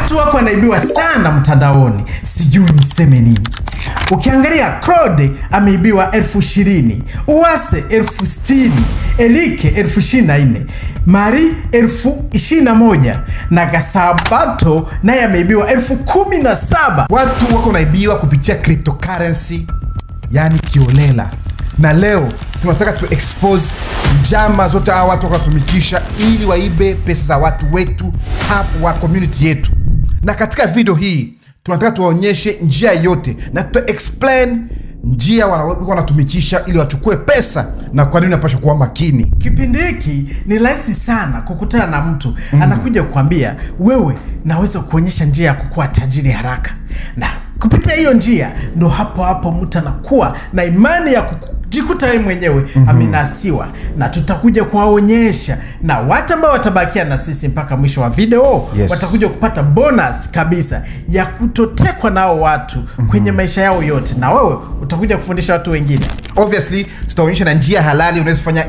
Watu wako wanaibiwa sana mtandaoni, sijui niseme nini. Ukiangalia Claude ameibiwa 20,000, Uwase 60,000, Elike 24,000, Mari 21,000 na Gasabato naye ameibiwa 17,000. Watu wako wanaibiwa kupitia cryptocurrency, yani kiolela. Na leo tunataka tu expose njama zote hawa watu wanatumikisha ili waibe pesa za watu wetu hapa wa community yetu. Na katika video hii tunataka tuwaonyeshe njia yote na tuta explain njia wanatumikisha ili wachukue pesa na kwa nini unapaswa kuwa makini. Kipindi hiki ni rahisi sana kukutana na mtu anakuja kukwambia wewe naweza kuonyesha njia ya kukuwa tajiri haraka. Na kupitia hiyo njia ndo hapo hapo mtu anakuwa na imani ya kujikuta yeye mwenyewe amenasiwa. Na tutakuja kuwaonyesha, na watu ambao watabakia na sisi mpaka mwisho wa video, yes, watakuja kupata bonus kabisa ya kutotekwa nao watu kwenye maisha yao yote, na wewe utakuja kufundisha watu wengine. Obviously tutaonyesha na njia halali unaweza fanya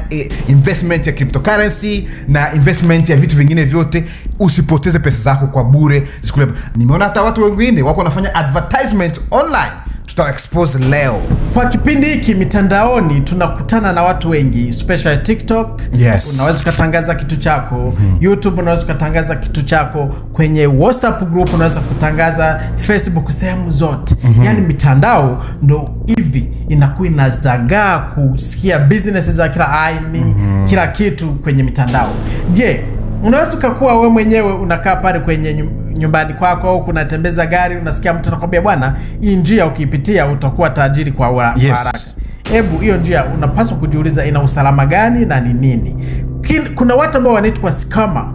investment ya cryptocurrency na investment ya vitu vingine vyote. Usipoteze pesa zako kwa bure. Nimeona hata watu wengine wako wanafanya advertisement online. Tuta expose leo. Kwa kipindi hiki mitandaoni tunakutana na watu wengi, especially TikTok. Yes. Unaweza kutangaza kitu chako, YouTube unaweza kutangaza kitu chako, kwenye WhatsApp group unaweza kutangaza, Facebook, sehemu zote. Yani mitandao ndo hivi inakuwa inazagaa kusikia business za kila aina, kila kitu kwenye mitandao. Je, unaweza kuwa wewe mwenyewe unakaa pale kwenye nyumbani kwako au kunatembeza gari, unasikia mtu anakuambia bwana, hii njia ukiipitia utakuwa tajiri kwa haraka. Hebu hiyo njia unapaswa kujiuliza ina usalama gani na ni nini. Kuna watu ambao wanaitwa scammer,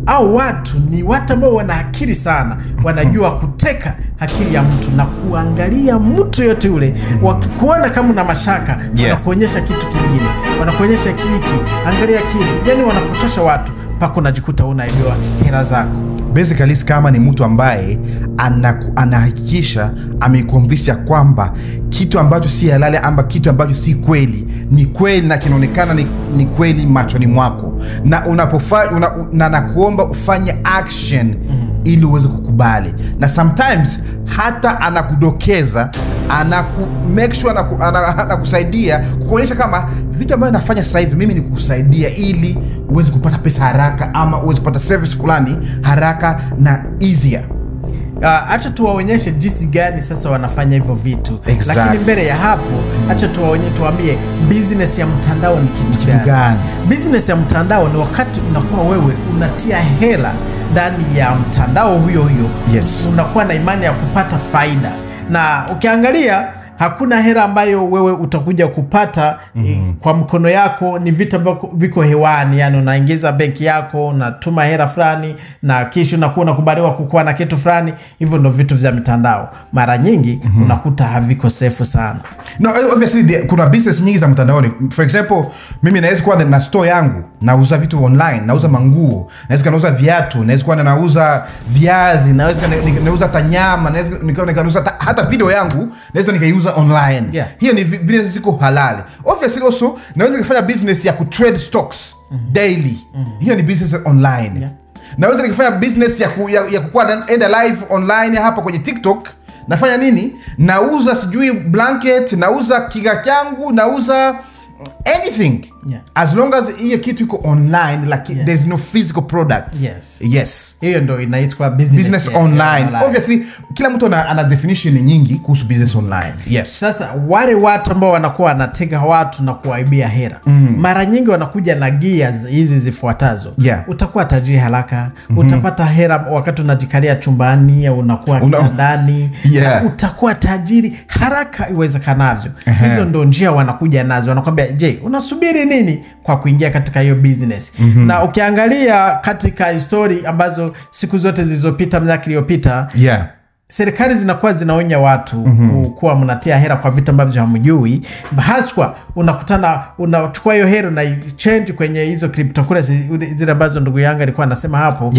au watu ni watu ambao wana akili sana, wanajua kuteka akili ya mtu na kuangalia mtu yote yule. Wakikuona kama una mashaka, wanakuonyesha kitu kingine, wanakuonyesha hiki, angalia kile. Yani wanapotosha watu mpaka unajikuta unaibiwa hela zako. Basically scammer ni mtu ambaye anahakikisha ameconvince kwamba kitu ambacho si halali ama kitu ambacho si kweli ni kweli na kinaonekana ni kweli machoni mwako, na unapofanya nakuomba ufanye action ili uweze kukubali. Na sometimes hata anakudokeza, anaku make sure anakusaidia kuonyesha kama vitu ambavyo nafanya sasa hivi mimi ni kukusaidia ili uweze kupata pesa haraka ama uweze kupata service fulani haraka na easier. Acha tuwaonyeshe jinsi gani sasa wanafanya hivyo vitu. Exactly. Lakini mbele ya hapo acha tuwaambie business ya mtandao ni kitu gani. Business ya mtandao ni wakati unakuwa wewe unatia hela ndani ya mtandao huyo huyo. Yes. Unakuwa na imani ya kupata faida. Na ukiangalia hakuna hela ambayo wewe utakuja kupata kwa mkono yako, ni vitu ambavyo viko hewani. Yani unaingiza benki yako, unatuma hela fulani na kisha unakuwa unakubaliwa kukuwa na kitu fulani. Hivyo ndio vitu vya mitandao. Mara nyingi unakuta haviko safe sana. No, obviously kuna business nyingi za mtandaoni. For example, mimi naweza kuwa na store yangu, nauza vitu online, nauza manguo, naweza kuwa nauza viatu, naweza kuwa nauza viazi, naweza nauza tanyama, naweza nikauza hata video yangu, naweza nikaiuza online. Yeah. Hiyo ni business ziko halali. Obviously also naweza nikafanya business ya ku trade stocks daily. Hiyo ni business online. Yeah. Naweza nikafanya business ya kuwa enda live online hapa kwenye TikTok. Nafanya nini? Nauza sijui blanket, nauza kiga changu, nauza anything. Yeah. As long as hiyo kitu iko online, like there's no physical product. Yes. Yes. Hiyo ndio inaitwa business online. Obviously kila mtu ana definition nyingi kuhusu business online. Yes. Sasa wale watu ambao wanakuwa wanatega watu na kuwaibia hela, mara nyingi wanakuja na gears hizi zifuatazo. Yeah. Utakuwa tajiri haraka, utapata hela wakati unajikalia chumbani au unakuwa kitandani. Yeah. Utakuwa tajiri haraka iwezekanavyo. Hizo ndio njia wanakuja nazo. Wanakuambia, je, unasubiri nini kwa kuingia katika hiyo business? Na ukiangalia katika history ambazo siku zote zilizopita, miaka iliyopita, serikali zinakuwa zinaonya watu kuwa mnatia hela kwa vitu ambavyo hamjui. Haswa unakutana unachukua hiyo hela na change kwenye hizo cryptocurrency zile ambazo ndugu yangu alikuwa anasema hapo.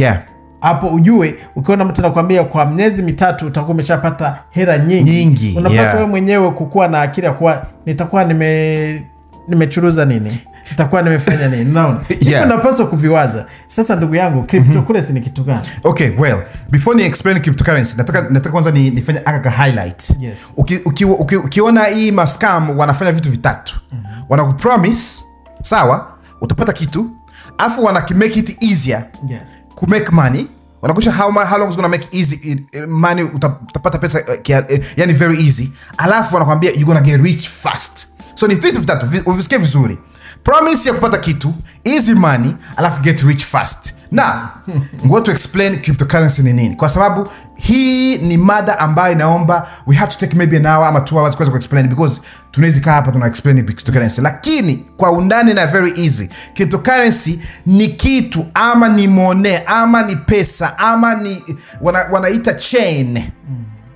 Hapo ujue ukiona mtu anakuambia kwa miezi mitatu utakuwa umeshapata hela nyingi. Unapaswa wewe mwenyewe kukua na akili ya kuwa nitakuwa nimechuruza nini? Nitakuwa nimefanya nini? Unaona? Yeah. Unapaswa kuviwaza. Sasa ndugu yangu, cryptocurrency ni kitu gani? Okay, well, before ni explain cryptocurrency, nataka kwanza nifanye aka highlight. Yes. Ukiona hii mascam wanafanya vitu vitatu. Wanakupromise, sawa, utapata kitu, afu wana make it easier. Yeah. Ku make money. Wanakusha how long is gonna make easy money, utapata pesa yani very easy. Alafu wanakuambia you gonna get rich fast. So ni vitu vitatu, uvisikie vizuri. Promise ya kupata kitu, easy money, alafu get rich fast. Now, I'm going to explain cryptocurrency ni nini. Kwa sababu hii ni mada ambayo inaomba we have to take maybe an hour ama 2 hours kuweza kuexplain, because tunaweza kaa hapa tuna explain cryptocurrency. Lakini kwa undani na very easy. Cryptocurrency ni kitu ama ni money ama ni pesa ama ni wanaita chain.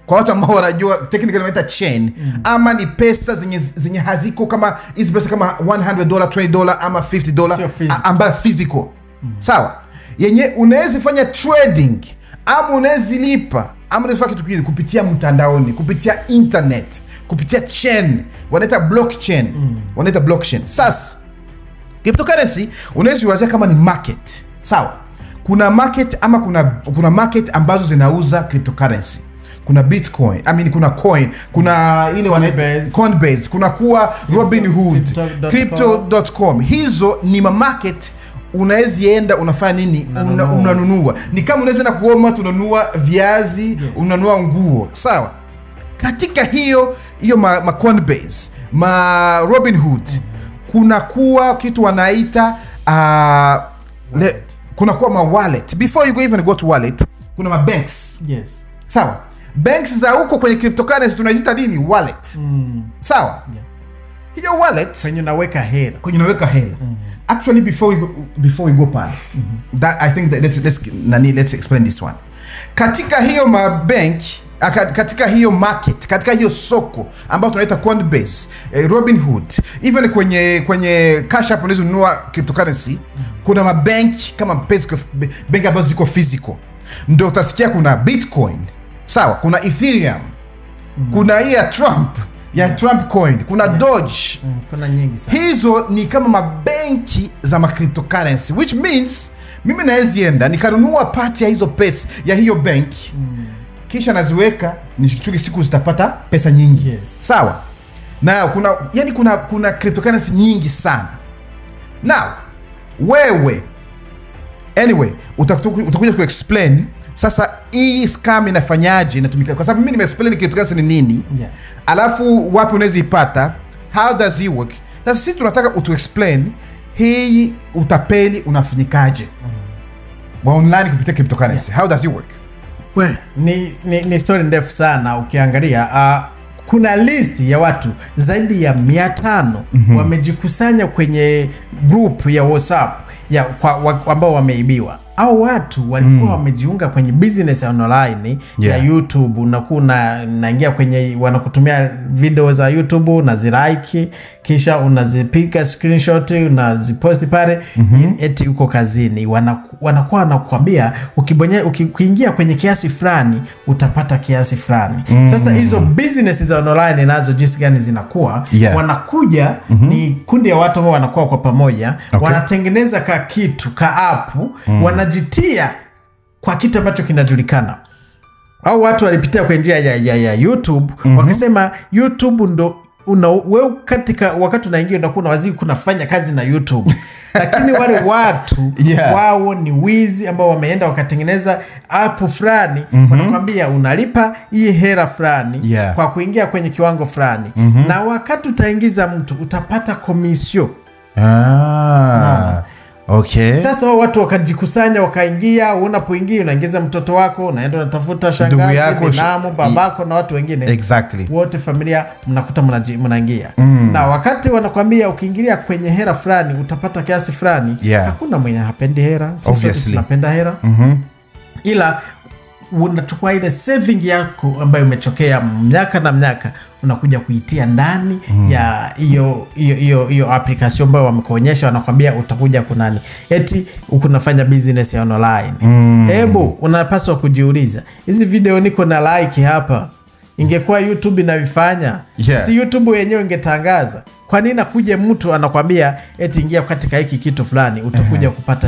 Kwa watu ambao wanajua technically wanaita chain, ama ni pesa zenye haziko kama hizi pesa kama $100, $20 ama $50 ambayo physical. Sawa? Yenye unaweza fanya trading ama unaweza lipa ama unaweza fanya kitu kingine kupitia mtandaoni, kupitia internet, kupitia chain, wanaita blockchain. Wanaita blockchain. Sasa cryptocurrency unaweza kuwazia kama ni market. Sawa? Kuna market ama kuna market ambazo zinauza cryptocurrency. Kuna Bitcoin, I mean kuna coin, kuna ile Coinbase, kuna kuwa Robinhood, Crypto.com. Hizo ni ma market unaweza enda unafanya nini? Unanunua. Ni kama unaweza na kuoma tunanunua viazi, yes, unanunua nguo. Sawa? Katika hiyo ma Coinbase, ma Robinhood, kuna kuwa kitu wanaita kuna kuwa ma wallet. Before you go even go to wallet, kuna ma banks. Yes. Sawa? Banks za huko kwenye cryptocurrency tunaziita nini? Wallet. Sawa? Yeah. Hiyo wallet kwenye unaweka hela. Kwenye unaweka hela. Actually before we go pale, that I think that let's explain this one. Katika hiyo ma bank, katika hiyo market, katika hiyo soko ambayo tunaita Coinbase, Robinhood, even kwenye Cash App unaweza kununua cryptocurrency, kuna ma bank kama bank ambazo ziko physical. Ndio utasikia kuna Bitcoin. Sawa, kuna Ethereum, kuna hii ya Trump, ya Trump coin, kuna Doge, kuna nyingi sana. Hizo ni kama mabenki za ma cryptocurrency, which means mimi naweza enda nikanunua part ya hizo pesa ya hiyo bank, kisha naziweka nishuki siku zitapata pesa nyingi. Yes. Sawa. Na kuna yani kuna cryptocurrency nyingi sana. Now, wewe anyway utakuja ku explain sasa hii scam inafanyaje, inatumika, kwa sababu mimi nimeexplain cryptocurrency ni nini. Yeah. Alafu wapi unaweza ipata, how does it work. Sasa sisi tunataka utu explain hii utapeli unafanyikaje wa online kupitia cryptocurrency. Yeah. How does it work? We, ni story ndefu sana ukiangalia. Kuna list ya watu zaidi ya 500 wamejikusanya kwenye group ya WhatsApp ya ambao wameibiwa. Au watu walikuwa wamejiunga kwenye business online ya YouTube, unakuwa unaingia kwenye wanakutumia video za YouTube, unazilike, kisha unazipiga screenshot, unazipost pale, eti uko kazini. Wanakuwa wanakuambia ukibonyeza, ukiingia kwenye kiasi fulani utapata kiasi fulani. Sasa hizo business za online nazo jinsi gani zinakuwa, wanakuja ni kundi ya watu ambao wanakuwa kwa pamoja, wanatengeneza ka kitu ka app, wanajitia kwa kitu ambacho kinajulikana. Au watu walipitia kwa njia ya YouTube, wakasema YouTube ndo wewe katika wakati unaingia unakuwa unawazidi kunafanya kazi na YouTube. Lakini wale watu wao ni wizi ambao wameenda wakatengeneza app fulani, wanakuambia unalipa hii hela fulani kwa kuingia kwenye kiwango fulani. Na wakati utaingiza mtu utapata komisio. Okay. Sasa watu wakajikusanya wakaingia, unapoingia unaingiza mtoto wako, unaenda unatafuta shangazi, binamu, babako na watu wengine. Exactly. Wote familia mnakuta mnaingia. Na wakati wanakuambia ukiingilia kwenye hela fulani utapata kiasi fulani, hakuna mwenye hapendi hela. Sisi sote tunapenda hela. Ila unachukua ile saving yako ambayo umechokea miaka na miaka, unakuja kuitia ndani ya hiyo application ambayo wamekuonyesha, wanakuambia utakuja kunani, eti unafanya business ya online. Hebu unapaswa kujiuliza, hizi video niko na like hapa, ingekuwa YouTube inavifanya, si YouTube yenyewe ingetangaza? Kwa nini akuje mtu anakwambia eti ingia katika hiki kitu fulani utakuja kupata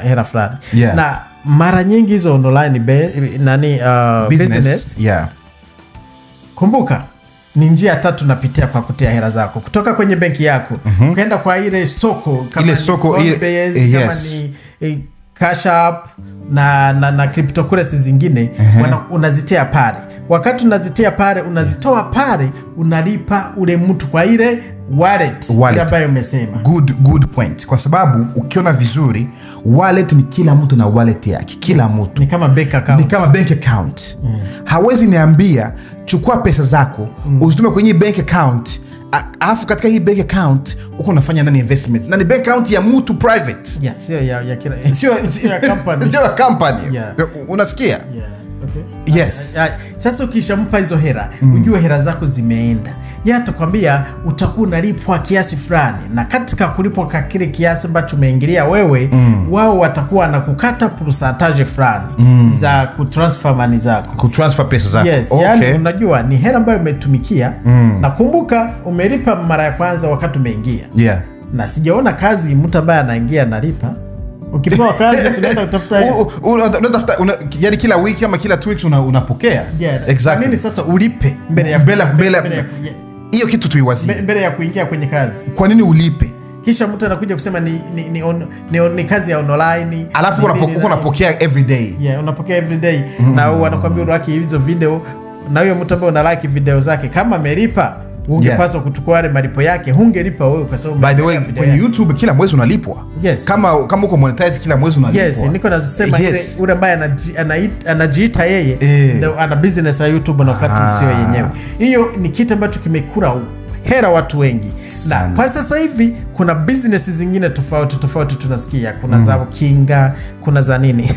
hela fulani? Yeah. Na mara nyingi hizo online business. Yeah. Kumbuka ni njia tatu napitia kwa kutia hela zako kutoka kwenye benki yako kwenda kwa ile soko, kama ile soko ni Coinbase, kama ni Cash App na cryptocurrency zingine, unazitia pale. Wakati unazitia pale, unazitoa pale, unalipa ule mtu kwa ile wallet ambayo umesema. Good point. Kwa sababu ukiona vizuri, wallet ni kila mtu na wallet yake, kila mtu. Ni kama bank account. Ni kama bank account. Hawezi niambia chukua pesa zako, uzitume kwenye bank account, alafu katika hii bank account uko unafanya nani investment? Na ni bank account ya mtu private. Yeah, sio ya kila, sio ya company. Sio ya company. Yeah. Unasikia? Yeah. Okay. Yes. Sasa ukishampa hizo hela, ujue hela zako zimeenda. Yeye atakwambia utakuwa unalipwa kiasi fulani, na katika kulipwa kwa kile kiasi ambacho umeingilia wewe, wao watakuwa na kukata percentage fulani za kutransfer money zako. Kutransfer pesa zako. Yes, okay. Yani unajua ni hela ambayo umetumikia, na kumbuka umelipa mara ya kwanza wakati umeingia. Yeah. Na sijaona kazi mtu ambaye anaingia analipa. Ukipewa kazi unaenda kutafuta unatafuta yani kila wiki ama kila 2 weeks unapokea. Yeah, exactly. Nini sasa ulipe mbele ya hiyo kitu tuiwazie mbele ya kuingia kwenye kazi. Kwa nini ulipe? Kisha mtu anakuja kusema ni kazi ya online, alafu unapokea every day. Yeah, unapokea every day. Na wanakuambia ulike hizo video, na huyo mtu ambaye una like video zake kama amelipa ungepaswa kuchukua wale malipo yake, hungelipa wewe kwa sababu. By the way, kwenye YouTube kila mwezi unalipwa. Yes. Kama uko monetize kila mwezi unalipwa. Yes, niko nasema ile ule ambaye anajiita yeye ndio ana business ya YouTube na wakati sio yenyewe. Hiyo ni kitu ambacho kimekura hera watu wengi. Sana. Na kwa sasa hivi kuna business zingine tofauti tofauti tunasikia, kuna za kinga, kuna za nini.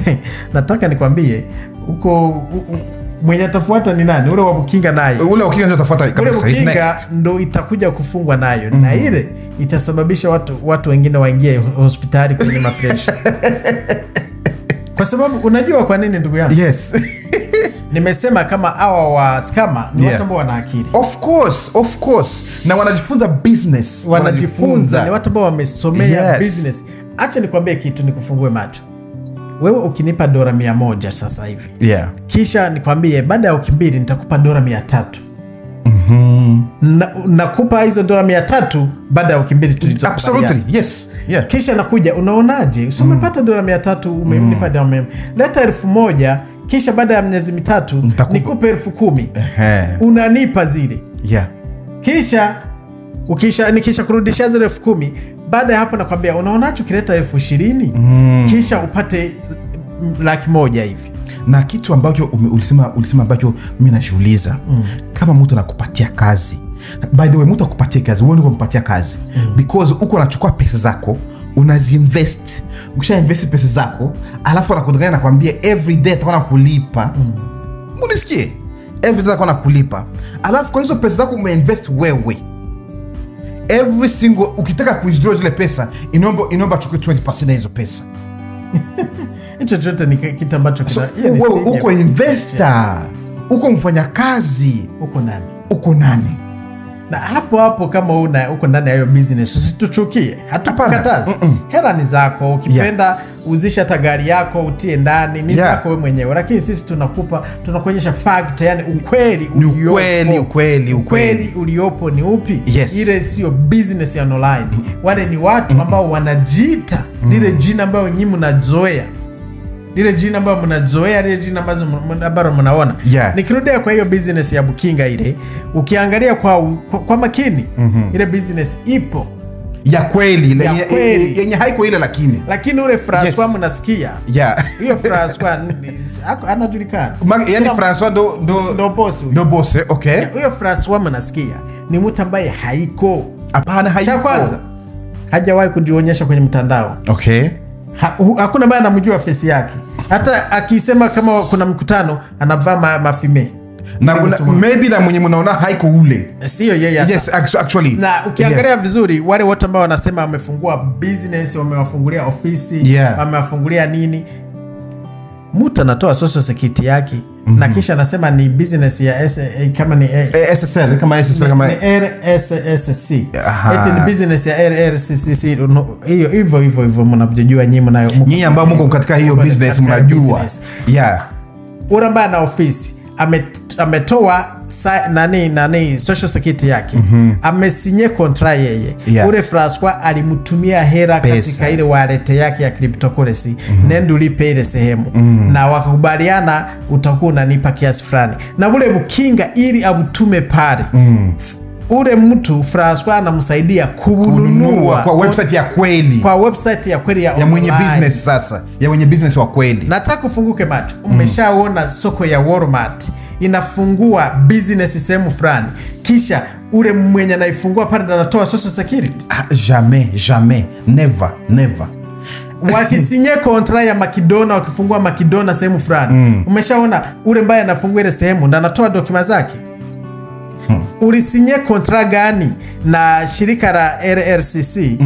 Nataka nikwambie huko mwenye atafuata ni nani? Ule wa Bukinga naye. Ule wa Bukinga ndio atafuata kabisa. Ule Bukinga ndio itakuja kufungwa nayo. Na ile itasababisha watu wengine waingie hospitali kwenye mapresha. Kwa sababu unajua kwa nini ndugu yangu? Yes. Nimesema kama hawa wa scammer ni watu ambao wana akili. Of course, of course. Na wanajifunza business. Wanajifunza, ni watu ambao wamesomea business. Acha nikwambie kitu, nikufungue macho. Wewe ukinipa $100 sasa hivi. Yeah. Kisha nikwambie baada ya wiki mbili nitakupa $300. Nakupa hizo $300 baada ya wiki mbili tulizokubaliana. Absolutely. Yes. Yeah. Kisha nakuja unaonaje? Si umepata $300, umenipa $100. Leta 1000, kisha baada ya miezi mitatu nikupe 10,000. Unanipa zile. Yeah. Kisha nikisha kurudishia zile 10,000, baada ya hapo nakwambia unaonacho kileta 20,000, kisha upate 100,000 hivi. Na kitu ambacho ulisema ambacho mimi nashuuliza, kama mtu anakupatia kazi, by the way, mtu akupatia kazi, wewe ndio unampatia kazi, because uko unachukua pesa zako unazinvest, ukisha invest pesa zako alafu anakudanganya na kuambia every day atakuwa anakulipa. Unisikie? Every day atakuwa anakulipa, alafu kwa hizo pesa zako umeinvest wewe, every single ukitaka kuwithdraw zile pesa inaomba chukue 20% ya hizo pesa. Hicho chote ni kitu ambacho kina wewe uko investor, uko mfanyakazi, uko nani? Uko nani? Na hapo hapo kama uko ndani ya hiyo business usituchukie, hatukukatazi. Hela ni zako, ukipenda uzisha hata gari yako utie ndani, ni zako wewe mwenyewe. Lakini sisi tunakuonyesha fact, yani ukweli uliopo. Ukweli uliopo ni upi? Yes. Ile sio business ya online. Wale ni watu ambao wanajiita lile jina ambayo nyinyi mnazoea. Lile jina ambalo mnazoea, lile jina ambalo mnaona. Nikirudia kwa hiyo business ya Bukinga ile, ukiangalia kwa makini, ile business ipo ya kweli, yenye haiko ile, lakini ule Francois mnasikia. Hiyo Francois anajulikana. Yaani Francois ndo boss. Ndo boss, okay. Huyo Francois mnasikia ni mtu ambaye haiko. Hapana, haiko. Cha kwanza hajawahi kujionyesha kwenye mtandao. Okay. Hakuna ambaye anamjua face yake. Hata akisema kama kuna mkutano anavaa mafime. Na maybe na mwenye mnaona haiko ule. Sio yeye. Yes, actually. Na ukiangalia vizuri wale wote ambao wanasema wamefungua business, wamewafungulia ofisi, wamewafungulia nini, Mtu anatoa social security yake na kisha anasema ni business ya kama ni SSL, kama SSL, kama ni RSSC. Eti ni business ya RRCCC. Hiyo hivyo hivyo hivyo mnajua nyinyi, mnayo nyinyi ambao mko katika hiyo business mnajua. Yeah. Ule ambaye ana ofisi ametoa nani social security yake. Amesinye contract yeye. Ule Francois alimtumia hera katika ile wallet yake ya cryptocurrency. Nenda ulipe ile sehemu. Na wakakubaliana utakuwa unanipa kiasi fulani. Na ule bukinga ili abutume pale. Ule mtu Francois anamsaidia kununua kwa website ya kweli. Kwa website ya kweli ya mwenye business sasa. Ya mwenye business wa kweli. Nataka ufunguke macho. Umeshaona soko ya Walmart inafungua business sehemu fulani. Kisha ule mwenye anaifungua pale anatoa social security. Jamais, jamais, never, never. Wakisinye kontra ya Makidona, wakifungua Makidona sehemu fulani. Umeshaona ule mbaya anafungua ile sehemu na anatoa dokima zake. Ulisinye kontra gani na shirika la RRCC?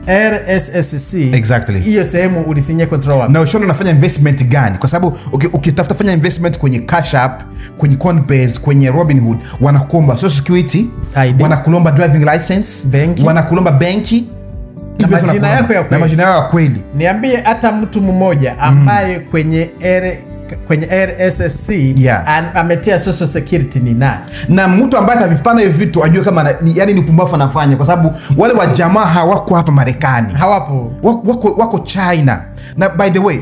RSSC. Exactly. Hiyo sehemu ulisinye kontra wapi? Na ushaona unafanya investment gani? Kwa sababu ukitafuta fanya investment kwenye Cash App, kwenye Coinbase, kwenye Robinhood, wanakuomba social security, ID, wanakulomba driving license, benki, wanakulomba benki na majina yako ya kweli. Na majina yako ya kweli. Niambie hata mtu mmoja ambaye kwenye RSSC ametia social security ni nani? Na mtu ambaye atavifanya hivi vitu ajue kama yani ni pumbavu anafanya, kwa sababu wale wa jamaa hawako hapa Marekani. Hawapo. Wako China. Na by the way,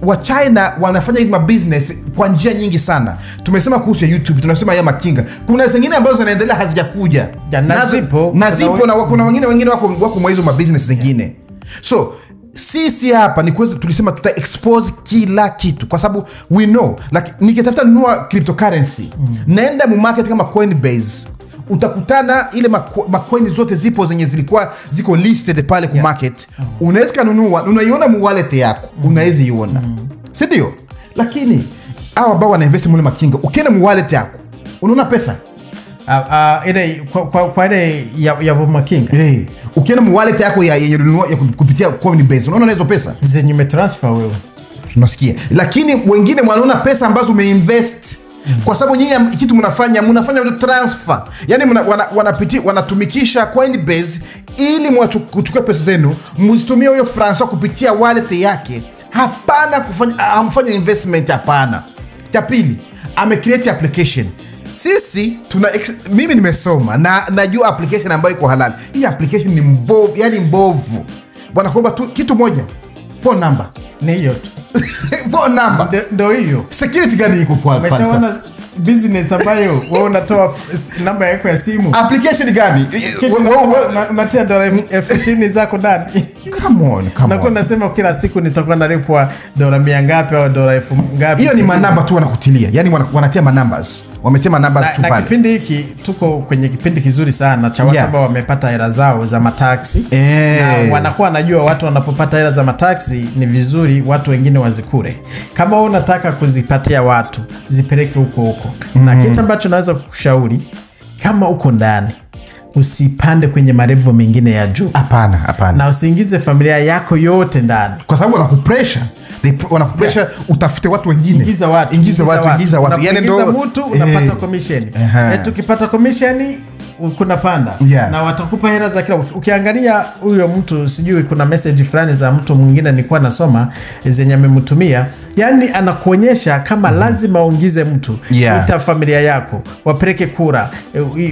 wa China wanafanya hizi business kwa njia nyingi sana. Tumesema kuhusu ya YouTube, tunasema ya makinga. Kuna zingine ambazo zinaendelea hazijakuja. Na zipo. Na zipo, na kuna wengine wako mwa hizo business zingine. So sisi hapa ni kwezi tulisema tuta expose kila kitu kwa sababu we know, like nikitafuta nunua cryptocurrency, naenda mu market kama Coinbase, utakutana ile macoin zote zipo zenye zilikuwa ziko listed pale ku market. Unaweza kununua, unaiona mu wallet yako, unaweza iona. Si ndio? Lakini hawa ambao wana invest mule makinga, ukienda mu wallet yako, unaona pesa. Ile kwa ile ya makinga. Ukienda mu wallet yako ya yenye ulinunua ya kupitia Coinbase, unaona hizo pesa zenye umetransfer wewe. Tunasikia. Lakini wengine wanaona pesa ambazo umeinvest. Kwa sababu nyinyi kitu mnafanya transfer. Yaani wanatumikisha Coinbase ili mchukue pesa zenu, mzitumie huyo Francois kupitia wallet yake. Hapana kufanya, amfanye investment, hapana. Cha pili, ame create application. Sisi mimi nimesoma na najua application ambayo iko halali. Hii application ni mbovu, yani mbovu. Bwana kuomba tu kitu moja, phone number. Ni hiyo tu. Phone number. Ndio hiyo. Security gani iko kwa pale sasa? Business ambayo wewe unatoa namba yako ya simu. Application gani? Unatia dola 20,000 zako ndani. Come on, come on. Na kuna nasema kila siku nitakuwa nalipwa dola 100 ngapi au dola 1000 ngapi. Hiyo ni manamba tu wanakutilia. Yaani wanatia manumbers. Wametia manumbers tu pale. Na kipindi hiki tuko kwenye kipindi kizuri sana cha watu ambao wamepata hela zao za mataxi. Na wanakuwa wanajua watu wanapopata hela za mataxi ni vizuri watu wengine wazikure. Kama wewe unataka kuzipatia watu, zipeleke huko huko. Na kitu ambacho naweza kukushauri, kama uko ndani, usipande kwenye marevo mengine ya juu. Hapana, hapana. Na usiingize familia yako yote ndani. Kwa sababu wanakupressure. Wanakupressure utafute watu wengine. Ingiza watu, ingiza watu, ingiza watu. Yaani ndio mtu unapata commission. Tukipata commission kuna panda. Na watakupa hela za kila. Ukiangalia huyo mtu, sijui kuna message fulani za mtu mwingine nilikuwa nasoma zenye amemtumia, yani anakuonyesha kama lazima uingize mtu. Ita familia yako, wapeleke kura,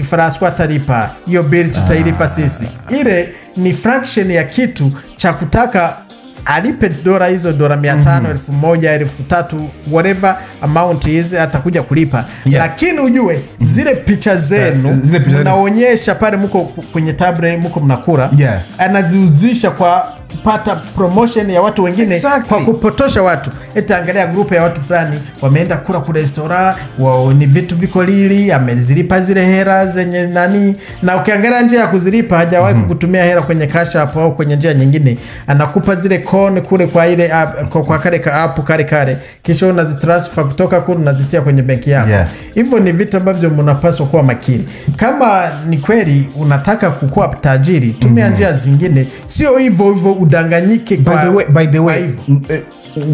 Francois atalipa, hiyo bill tutailipa sisi. Ile ni fraction ya kitu cha kutaka alipe dola hizo, dola 500, 1000, 3000, whatever amount is atakuja kulipa. Lakini ujue zile picha zenu mnaonyesha pale mko kwenye tablet, mko mnakura, anaziuzisha kwa kupata promotion ya watu wengine. Kwa kupotosha watu. Eti angalia group ya watu fulani wameenda kula kule restaurant, wao ni vitu viko lili, amezilipa zile hela zenye nani, na ukiangalia njia ya kuzilipa hajawahi kukutumia hela kwenye Cash App au kwenye njia nyingine, anakupa zile coin kule kwa ile app, kwa kale ka app kale kale, kisha unazitransfer kutoka kule unazitia kwenye benki yako. Hivyo ni vitu ambavyo mnapaswa kuwa makini. Kama ni kweli unataka kukua tajiri, tumia njia zingine, sio hivyo hivyo udanganyike. By the way,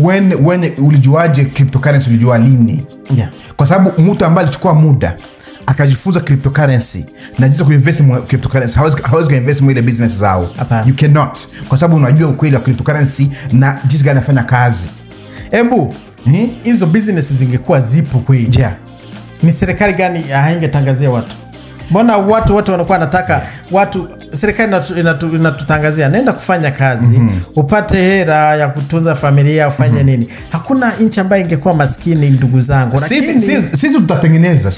When ulijuaje cryptocurrency, ulijua lini? Yeah. Kwa sababu mtu ambaye alichukua muda akajifunza cryptocurrency na jinsi kuinvest mu cryptocurrency, hawezi kuinvest mu ile business zao. Hapana. You cannot, kwa sababu unajua ukweli wa cryptocurrency na jinsi gani inafanya kazi. Embu hizo business zingekuwa zipo kweli. Yeah. Ni serikali gani haingetangazia watu? Mbona watu wote wanakuwa wanataka watu, serikali inatutangazia nenda kufanya kazi, upate hera ya kutunza familia, ufanye nini. Hakuna nchi ambayo ingekuwa maskini, ndugu zangu. Sisi sisi tutatengeneza,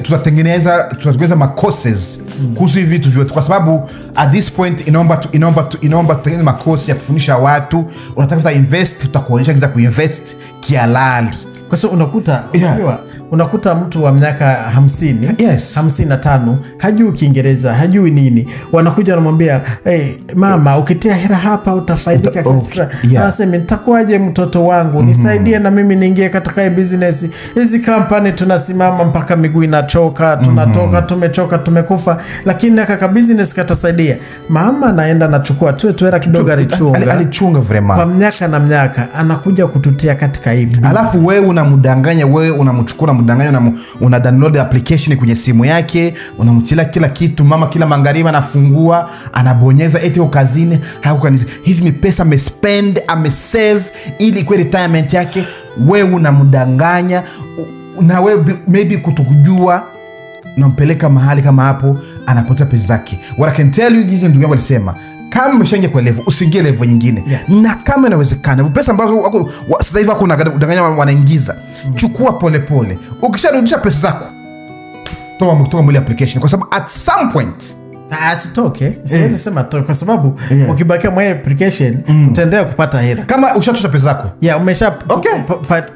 tutatengeneza ma courses kuhusu hivi vitu vyote, kwa sababu at this point inaomba tutengeneze ma course ya kufundisha watu. Unataka kuinvest, tutakuonyesha jinsi ya kuinvest kihalali. Kwa sababu unakuta unakuta mtu wa miaka 50, Yes. 55, hajui Kiingereza, hajui nini. Wanakuja wanamwambia, "Hey, mama, ukitia hela hapa utafaidika kiasi fulani." Yeah. Anasema, "Nitakuwaje mtoto wangu? Nisaidie na mimi niingie katika hii business. Hizi company tunasimama mpaka miguu inachoka, tunatoka, tumechoka, tumekufa, lakini kaka business katasaidia." Mama anaenda anachukua tu hela kidogo alichunga. Alichunga vraiment. Kwa miaka na miaka anakuja kututia katika hii business. Alafu wewe unamdanganya, wewe unamchukua, unamdanganya, una download application kwenye simu yake, unamtilia kila kitu. Mama kila magharibi anafungua, anabonyeza eti uko kazini, hauko kanisa. Hizi ni pesa amespend, amesave ili kwa retirement yake. Wewe unamdanganya, na wewe maybe kutokujua unampeleka mahali kama hapo, anapoteza pesa zake. What I can tell you, hizi ndugu yangu alisema, kama umeshaingia kwa level, usiingie level nyingine. Yeah. Na kama inawezekana, pesa ambazo sasa hivi wako unadanganya wanaingiza, chukua pole pole. Ukisharudisha pesa zako, toa mwili application, kwa sababu at some point asitoke. Siwezi sema toke, kwa sababu ukibakia mwa application utaendelea kupata hela. Kama ushatosha pesa zako. Yeah, umesha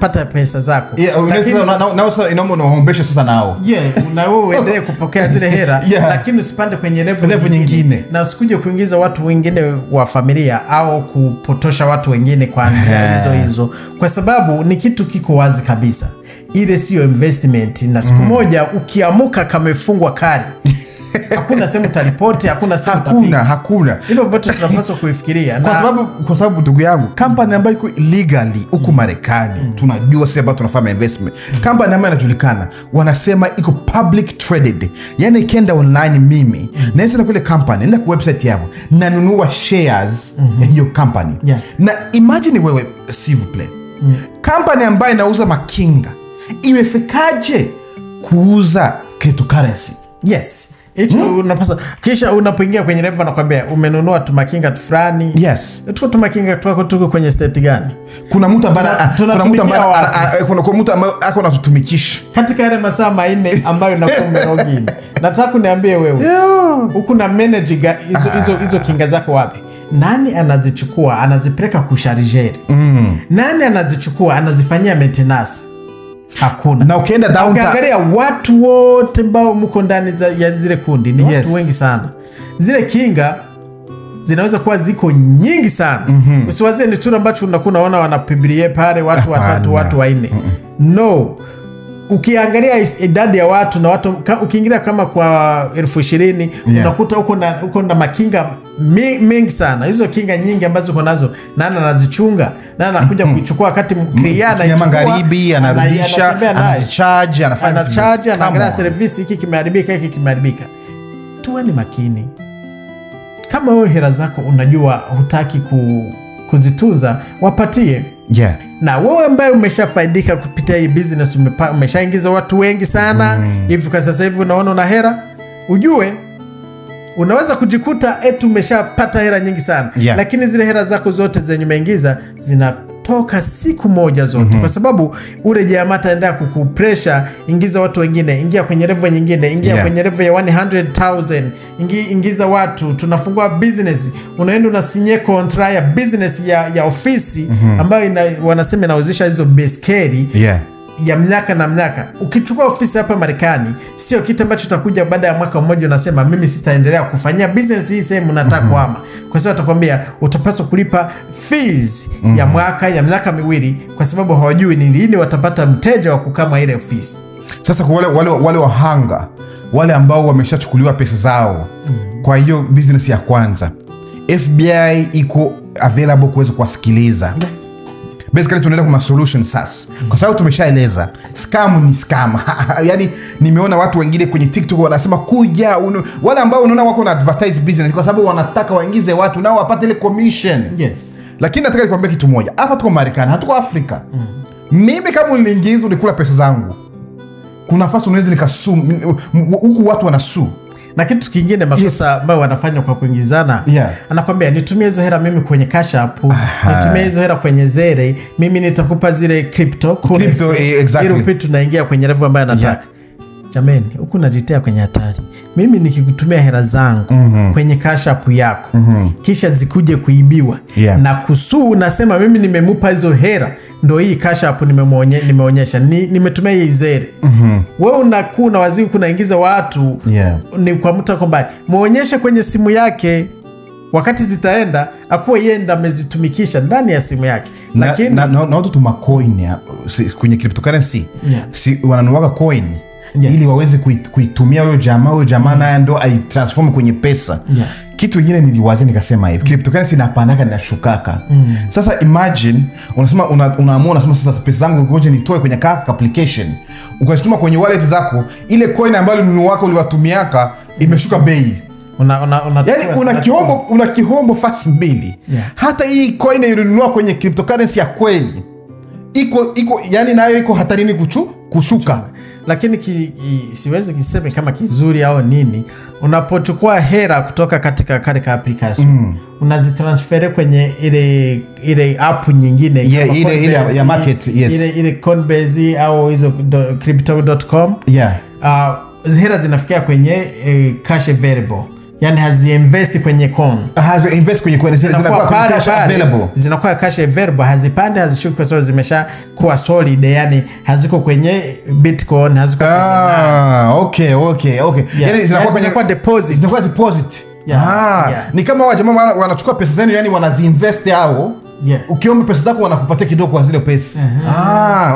pata pesa zako. Yeah, lakini na sasa inaomba unaombesha sasa nao. Yeah, na wewe uendelee kupokea zile hela, lakini usipande kwenye level nyingine. Na usikuje kuingiza watu wengine wa familia au kupotosha watu wengine kwa njia hizo hizo, kwa sababu ni kitu kiko wazi kabisa. Ile sio investment, na siku moja ukiamuka kamefungwa kari. Hakuna sehemu utaripoti, hakuna sehemu utapiga. Hakuna. Hivyo vyote tunapaswa kuifikiria. Kwa sababu ndugu yangu, company ambayo iko legally huku Marekani, tunajua sisi ambao tunafanya investment. Company ambayo inajulikana, wanasema iko public traded. Yaani ikienda online mimi, naweza na kule company, nenda kwa website yao, nanunua shares ya hiyo company. Yeah. Na imagine wewe, s'il vous plaît. Company ambayo inauza makinga, imefikaje kuuza cryptocurrency? Yes. Unapaswa, kisha unapoingia kwenye level anakuambia umenunua tumakinga fulani. Yes. Tuko tumakinga tuko kwenye state gani? Kuna mtu ambaye kuna mtu ambaye ako anatutumikisha katika yale masaa 4 ambayo unakuwa umelogin. Nataka uniambie wewe. Huku na manage hizo kinga zako wapi? Nani anazichukua anazipeleka kushargeri? Nani anazichukua anazifanyia maintenance? Hakuna. Na ukienda downtown ukiangalia watu wote ambao mko ndani ya zile kundi ni watu wengi sana. Zile kinga zinaweza kuwa ziko nyingi sana. Usiwazie ni tu ambacho unakuwa unaona wanapibirie pale watu watatu, watu wanne. No. Ukiangalia idadi ya watu na watu, ukiingilia kama kwa 20,000, unakuta uko na makinga mingi sana. Hizo kinga nyingi ambazo uko nazo, nani anazichunga? Nani anakuja kuichukua wakati clear anaichukua? Magharibi anarudisha, anacharge, anafanya anacharge, anaangalia service, hiki kimeharibika, hiki kimeharibika. Tuwe ni makini. Kama wewe hela zako unajua hutaki kuzitunza, wapatie. Yeah. Na wewe ambaye umeshafaidika kupitia hii business, umeshaingiza watu wengi sana, hivi kwa sasa hivi unaona una hela, ujue unaweza kujikuta eti umeshapata hela nyingi sana. Yeah. Lakini zile hela zako zote zenye umeingiza zinatoka siku moja zote. Kwa sababu ule jamaa ataendelea kukupressure, ingiza watu wengine, ingia kwenye level nyingine, ingia kwenye level ya 100,000, ingiza watu, tunafungua business, unaenda unasinye contract ya business ya ofisi ambayo wanasema inauzisha hizo baiskeli. Yeah. ya miaka na miaka. Ukichukua ofisi hapa Marekani, sio kitu ambacho utakuja baada ya mwaka mmoja unasema mimi sitaendelea kufanyia business hii sehemu nataka kuhama. Kwa sababu atakwambia utapaswa kulipa fees ya mwaka, ya miaka miwili, kwa sababu hawajui ni lini watapata mteja wa kukama ile ofisi. Sasa kwa wale wahanga, wale ambao wameshachukuliwa pesa zao kwa hiyo business ya kwanza, FBI iko available kuweza kuwasikiliza. Basically tunaenda kwa solution sasa. Kwa sababu tumeshaeleza scam ni scam. Yani nimeona watu wengine kwenye TikTok wanasema kuja wale ambao unaona wako na advertise business kwa sababu wanataka waingize watu nao wapate ile commission. Yes. Lakini nataka nikwambie kitu moja. Hapa tuko Marekani, hatuko Afrika. Mimi kama uliniingiza ulikula pesa zangu, kuna nafasi unaweza nikasu huku watu wanasu. Na kitu kingine makosa ambayo wanafanya kwa kuingizana, anakwambia nitumie hizo hela mimi kwenye Cash App, nitumie hizo hela kwenye Zelle, mimi nitakupa zile crypto. Crypto, exactly. Ili tunaingia kwenye level ambayo anataka. Jamani, huku najitea kwenye hatari. Mimi nikikutumia hela zangu kwenye Cash App yako, kisha zikuje kuibiwa na kusuu, nasema mimi nimemupa hizo hela, ndo hii Cash App nimeonyesha, nimetumia hii Zelle. Wewe unakuwa na wazimu kunaingiza watu ni kwa mtu kwamba muonyeshe kwenye simu yake, wakati zitaenda akuwa yeye ndo amezitumikisha ndani ya simu yake. Lakini na watu tuma coin kwenye cryptocurrency, si wananuaga coin ili waweze kuitumia huyo jamaa naye ndo aitransform kwenye pesa. Kitu kingine niliwaza nikasema hivi, cryptocurrency inapandaka inashukaka. Sasa imagine unasema unaamua unasema sasa pesa zangu ngoja nitoe kwenye kaka application, ukazituma kwenye wallet zako, ile coin ambayo ulinunuaka uliwatumiaka imeshuka bei. Yani una kihombo fasi mbili. Hata hii coin ulinunua kwenye cryptocurrency ya kweli iko yani nayo iko hatarini kushuka. Lakini siwezi kusema kama kizuri au nini. Unapochukua hela kutoka katika application, unazitransfer kwenye ile app nyingine, ile ya market, yes, ile Coinbase au hizo crypto.com, hela zinafikia kwenye cash available. Yani haziinvest kwenye coin. Haziinvest kwenye coin, zinakuwa cash available. Zinakuwa cash available, hazipande hazishuki kwa sababu zimesha kuwa solid, yani haziko kwenye Bitcoin, haziko kwenye okay. Yani zinakuwa kwenye deposit. Zinakuwa deposit. Ni kama wa jamaa wanachukua pesa zenu, yani wanaziinvest hao. Ukiomba pesa zako wanakupatia kidogo kwa zile pesa.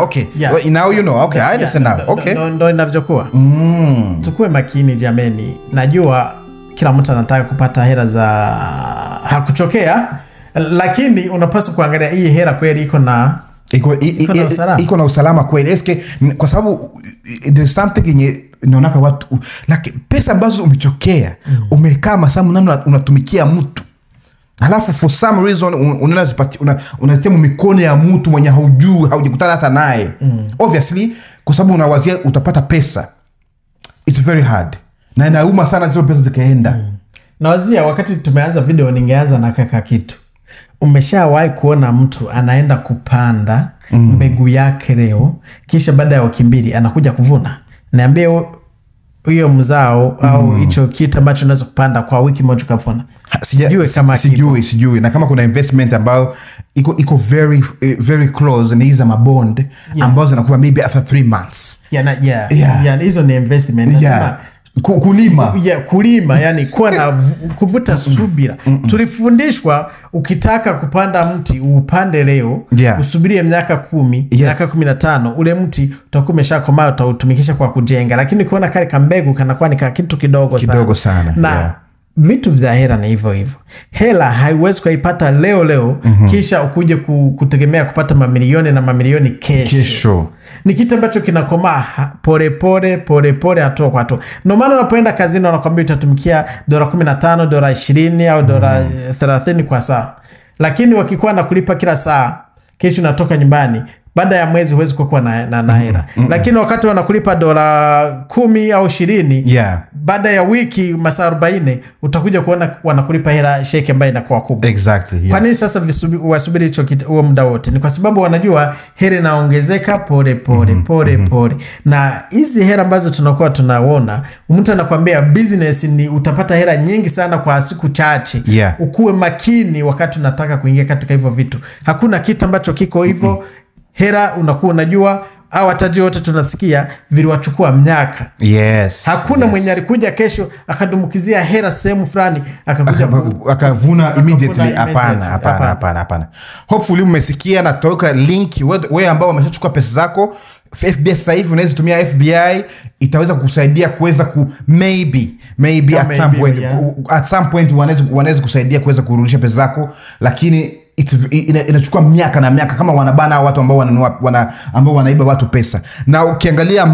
Okay. Well, now you know. Okay, I understand now. Okay. Ndo inavyokuwa. Tukue makini jameni. Najua kila mtu anataka kupata hela za hakuchokea, lakini unapaswa kuangalia hii hela kweli iko na iko na usalama kweli. Eske kwa sababu there's something yenye naonaka watu like pesa ambazo umechokea, umekaa masaa mnane unatumikia mtu, alafu for some reason unazitia mikono ya mtu mwenye haujui, haujakutana hata naye. Obviously kwa sababu unawazia utapata pesa. It's very hard. Na inauma sana zile pesa zikaenda. Nawazia wakati tumeanza video ningeanza na kaka kitu. Umeshawahi kuona mtu anaenda kupanda mbegu yake leo, kisha baada ya wiki mbili anakuja kuvuna? Niambie huyo mzao au hicho kitu ambacho unaweza kupanda kwa wiki moja ukavuna. Sijui kama sijui. Na kama kuna investment ambayo iko very very close ni hizo mabond ambazo zinakuwa maybe after 3 months. Hizo ni investment. Nasema kulima. Kulima, yani kuwa na kuvuta subira. Tulifundishwa ukitaka kupanda mti upande leo, usubirie miaka 10, miaka 15, ule mti utakuwa umeshakomaa, utautumikisha kwa kujenga. Lakini kuona kale kambegu kanakuwa ni kitu kidogo sana. Kidogo sana. Na vitu vya hela ni hivyo hivyo. Hela haiwezi kuipata leo leo, kisha ukuje kutegemea kupata mamilioni na mamilioni kesho. Ni kitu ambacho kinakomaa pole pole pole pole, hatua kwa hatua. Ndio maana unapoenda kazini wanakuambia utatumikia $15, $20 au $30 kwa saa. Lakini wakikuwa na kulipa kila saa, kesho unatoka nyumbani, baada ya mwezi huwezi kuwa na hela. Lakini wakati wanakulipa $10 au $20, baada ya wiki masaa 40 utakuja kuona wanakulipa hela sheke ambayo inakuwa kubwa. Exactly. Kwa nini sasa wasubiri hicho huo muda wote? Ni kwa sababu wanajua hela inaongezeka pole pole pole pole. Na hizi hela ambazo tunakuwa tunaona, mtu anakuambia business ni utapata hela nyingi sana kwa siku chache. Ukuwe makini wakati unataka kuingia katika hivyo vitu. Hakuna kitu ambacho kiko hivyo. Hela unakuwa unajua, au watajiri wote tunasikia viliwachukua miaka. Hakuna mwenye alikuja kesho akadumukizia hela sehemu fulani akakuja akavuna immediately. Hapana. Hopefully mmesikia na toka link wewe ambao umeshachukua pesa zako. FBI sasa hivi unaweza tumia FBI, itaweza kukusaidia kuweza ku maybe at some point at some point wanaweza kusaidia kuweza kurudisha pesa zako, lakini Inachukua miaka na miaka kama wanabana watu ambao wananunua ambao wanaiba watu pesa. Na ukiangalia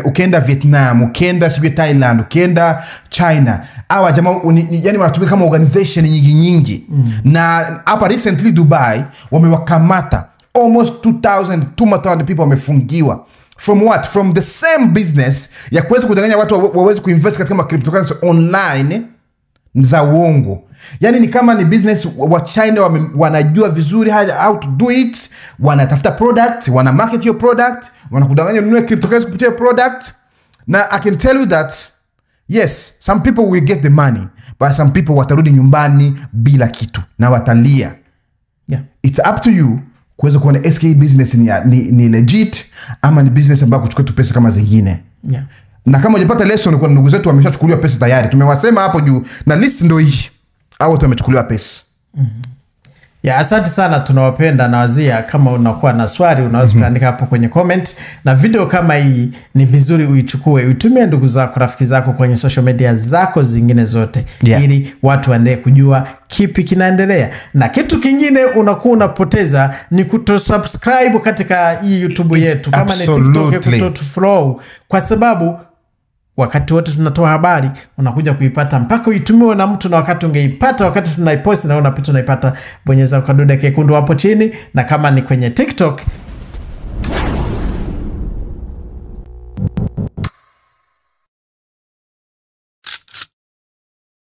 ukienda Vietnam, ukienda sijui Thailand, ukienda China, hawa jamaa yani wanatumika kama organization nyingi nyingi. Na hapa recently Dubai wamewakamata almost 2,000 people wamefungiwa. From what? From the same business ya kuweza kudanganya watu waweze kuinvest katika cryptocurrency online za uongo. Yani ni kama ni business wa China wanajua vizuri how to do it, wanatafuta product, wana market your product, wanakudanganya ununue cryptocurrency kupitia product. Na I can tell you that yes, some people will get the money, but some people watarudi nyumbani bila kitu na watalia. Yeah. It's up to you kuweza kuona SK business ni legit ama ni business ambayo kuchukua tu pesa kama zingine. Yeah. Na kama hujapata lesson, kuna ndugu zetu wameshachukuliwa pesa tayari. Tumewasema hapo juu na list ndio hii. Hao watu wamechukuliwa pesa. Ya, asante sana, tunawapenda na wazia. Kama unakuwa na swali unaweza kuandika hapo kwenye comment, na video kama hii ni vizuri uichukue uitumie ndugu zako, rafiki zako kwenye social media zako zingine zote, ili watu waendelee kujua kipi kinaendelea. Na kitu kingine unakuwa unapoteza ni kutosubscribe katika hii YouTube yetu, kama ni TikTok kutotufollow, kwa sababu wakati wote tunatoa habari unakuja kuipata mpaka uitumiwe na mtu, na wakati ungeipata wakati tunaipost na unapita unaipata. Bonyeza kadude kekundu hapo chini, na kama ni kwenye TikTok